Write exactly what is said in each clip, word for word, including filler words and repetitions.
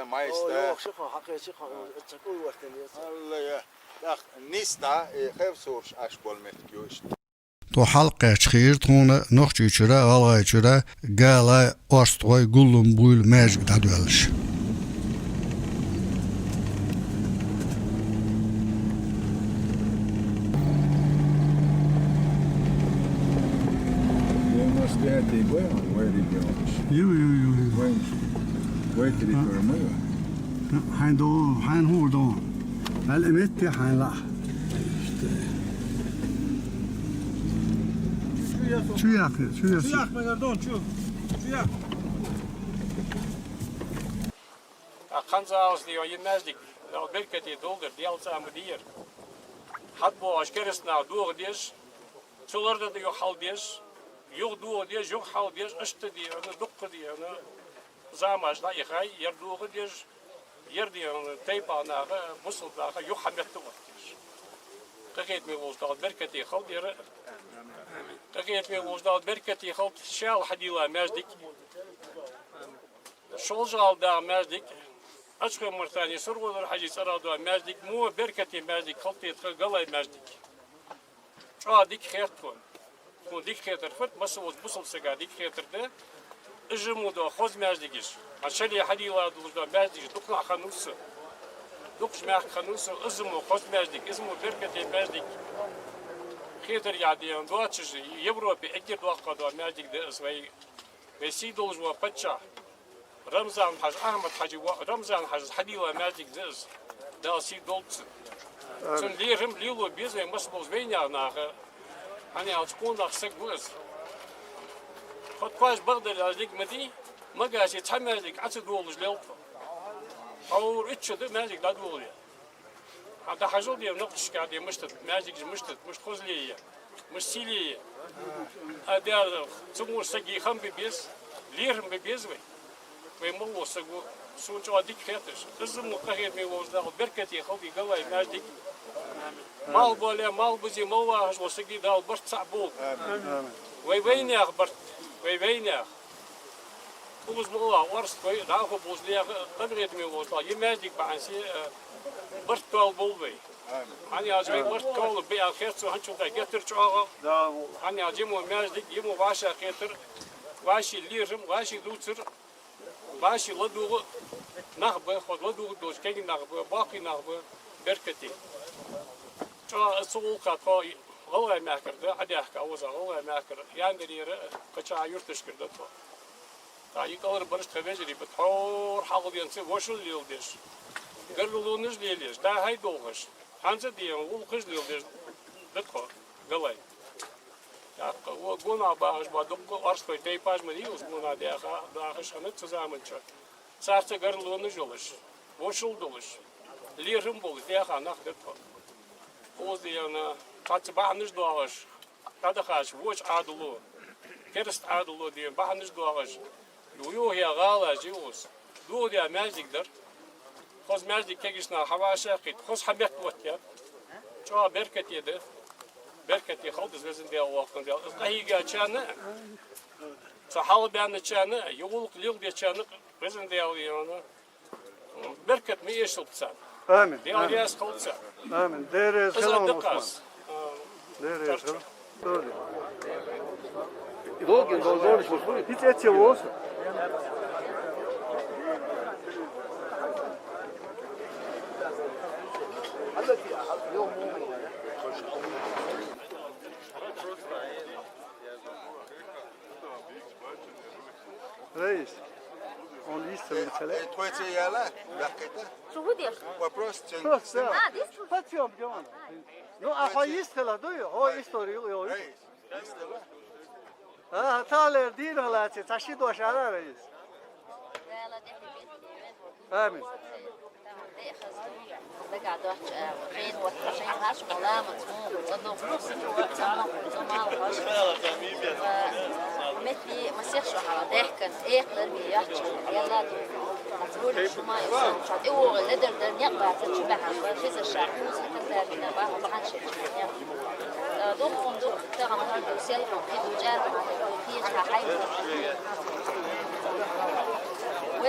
Майста. О, йоху ши кхо, хьакхечи кхо, ца куй вартан яц. Алла я. ТӀаккха нисса, э, хевсурш Ӏаш болу меттиг ю иштта. Тхо хьалакхаьчча хиира тхуна Нохчийчуьра, ГӀалгӀайчуьра гала орстхой гуллум буйла маьждиг дӀадоьллуш. Девяносто пятый бой, вай регион. Ю, ю, ю, ю. Вай, вай территория моя. Хьайн до, хьайн хӀур до. Хьайн эмет те хьайн лах. Чу яккхи, чу яккхи. Чу яккхи, магар дон, чу. Чу яккхи. А ханзалас дио, и маьждиг, Дала беркате долдур, Дала цӀа ма дийр. Хьат бохуш керстанал доху деш, цу ларда юха хьал деш, юха доху деш, юха хьал деш, ашта диана, дуккха диана. Замаш дӀаихай, яр доху деш, яр диана, тайпа наха, бусул наха, юха хьаметта вахтеш. Къахетаме волчу Дала беркате халдера. Къахетаме волчу Дала беркате халт, шал хьадийла маьждиг. Шолжа гӀалда маьждиг, Ачхой Мартани, Сургъудар Хьаьжи цӀарал до маьждиг, мо беркате маьждиг, халкъе тха галай маьждиг. ЧӀогӀа дика хетта хьуна. Хьуна дика хетар фат, масса волчу бусалба сага дика хетар да. Иза мо до хоза маьждигаш. Хьан шале хьадийла долуш до маьждигаш дукха нах хануса. Дукхаш мехка хануса, иза мо хоза маьждиг, иза мо беркате маьждиг. Хетар яхьдеян доцуш, Европе эггар доккха до маьждиг да ас вай. Вай сий долуш ван паччахь. Рамзан-Хьажа, Ахьмад-Хьажа, Рамзан-Хьажа хьадийла маьждиг даьза. Дала сий долчу. Цуьнан лерам лело беза вайн масса болчу вайнех наха. Хьан аьлча къонах саг ву аса. Хьо тхоьш бакъдерг аьлча диг ма дий, магасе цхьа маьждиг Ӏа ца долуш лелхо. Хьо ур ичча ду маьждиг дӀадолу. Хьан дан хьажал де, нохчашка де, муштат, маьждигаш муштат, мушт хозле е, мушт силе е. А де, цу мур саги хам бе беза, лерам бе беза вай. Вай мало сагу, суна чӀогӀа дика хеташ. Иза мо къахетаме волчу Дала беркате халкъе галай маьждиг. Мал боле, мал бузе, мал вахаш волу саги Дала барт цхьаъ болу. Вай вайнех барт, вай вайнех. Уза ма ала орстхой, дӀахо болчу нехан къахетаме волчу Дала, и маьждиг бахьанце, э, барт тол болу вай. Хьан яьлча вай барт тол бу аьлла хетта цо хӀанчул тӀе геттара чӀогӀа. Хьан яьлча йимо маьждиг, йимо вӀашагӀкхетар, вӀаший лерам, вӀаший дувцар, вӀаший ладугӀу нах бан, хӀо ладугӀу долчу кегий нах бан, баккхий нах бан, беркате. ЧӀогӀа аса цу гӀуллакха тхо гӀалгӀай мехкара дан, Ӏадаьхка оза гӀалгӀай мехкара, яндарера кхача юьрташкара дан тхо. Ткъа и кӀалхарбараш тхан вежарий бу, тхьовра хьалха денца вошал леладеш, гаргалонаш лелаеш, дӀа-хьай долхаш, хьанца а ден гӀуллакхаш леладеш ду тхо, галай. ТӀаккха вон гонах бахаш бан дуккха а орстхой тайпаш ма дий, уьш гонах даха, дахаш ханат цу заманчохь. Царца гаргалонаш йолуш, вошал долуш, лерам болуш, дехьа нах ду тхо. Оза дена, цхьацца бахьанаш догӀуш, дӀадахаш вочу Ӏадало, керста Ӏадало ден бахьанаш догӀуш, юххе гӀала жиус, духаде маьждиг дара. Хоза маьждиг кегийчу наха хьавашаккхийта, хоза хьан метта оттаяр. ЧӀогӀа беркате дан, беркате халдаза везан Дела воккхун Дела. Иза къахьийгачарна а, цо хьалабаьнначарна а, югӀуллакх леладечарна а везан Дела вена. Беркат ма эшалба царна. Амин. Дела реза хилда царна. Амин. Дела реза хила, Мусман. Дела реза хила. Долгин, долгин, долгин. ХӀинца эцце вовсу. Раис, он йистхила мицале? Э, тхоьца яла, лакхита? Шу хӀун деш? Вопрос, чен. Просто, да. А, дис? Подъём, где он? Ну, а хьо йистхила дуй, хьо историю йой. Раис, йистхила? А, талер дийна лаци, цхьа ши дош ара, Раис. Амин. Дагахь доцчу агӀор, хенахь вац, шайн хьаша ма ламаца муха, ца догӀу, ца махку, ца малхаш. Метти масех шо хьала даьхкан, экхалар бен яц, елла ду. Ца вуьлуш шу ма ю, ша тӀе вогӀу ледар дар, некъ бацар, чу баьхьан бар, хизар ша, хӀума ца катар, дина баха бахьан ши чу некъ. Дуккхун ду, тагам хӀара ду, селхун, кхин ду, чӀархун, кхеча хьайбар.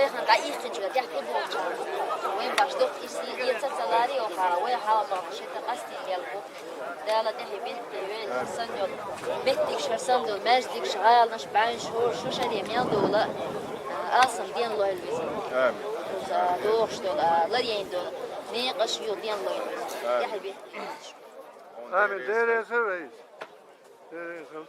Вайхан дӀаихкинчура тӀехь тӀе болча. Вайн баш дохк исси, ица ца лари оха, вай хьалабахна шита къастийна лел бу. Дала тӀехь битте вай сан йол. Беттигаш хар сан дол, маьждигаш, гӀаланаш, бӀаьнаш, хӀор, шу шаре мел дола. Алсам ден лойла веза. Амин. Дохуш дола, ларийна дола. Некъаш йол ден лойла веза. Амин. ТӀехь битте. Амин. Дерехар вай. Дерехар.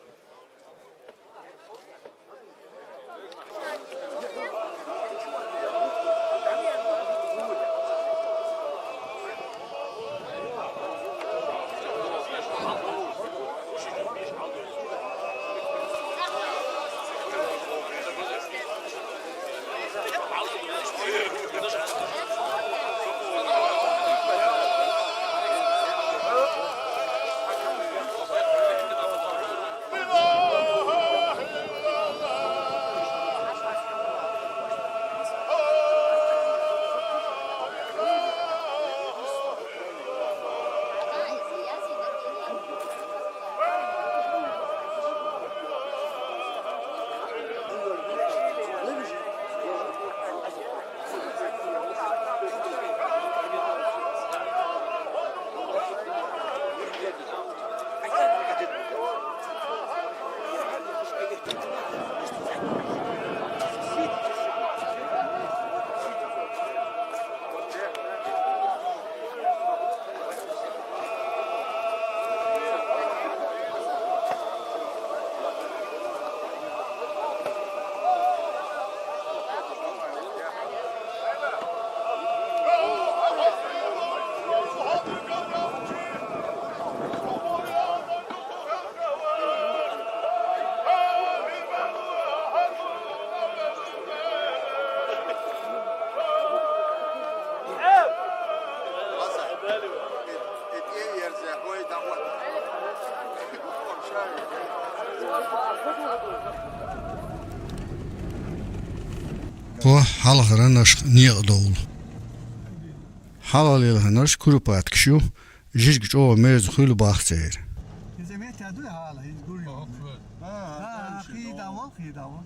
Хьо хьалхара нашха некъа довла. Хьалха лелхинарш куропаткаш ю, жижиг чӀогӀа мерза хуьлу бах церан. Иза метта дуй хьала, иза гур ю. Ха, ха, хий давал, хий давал.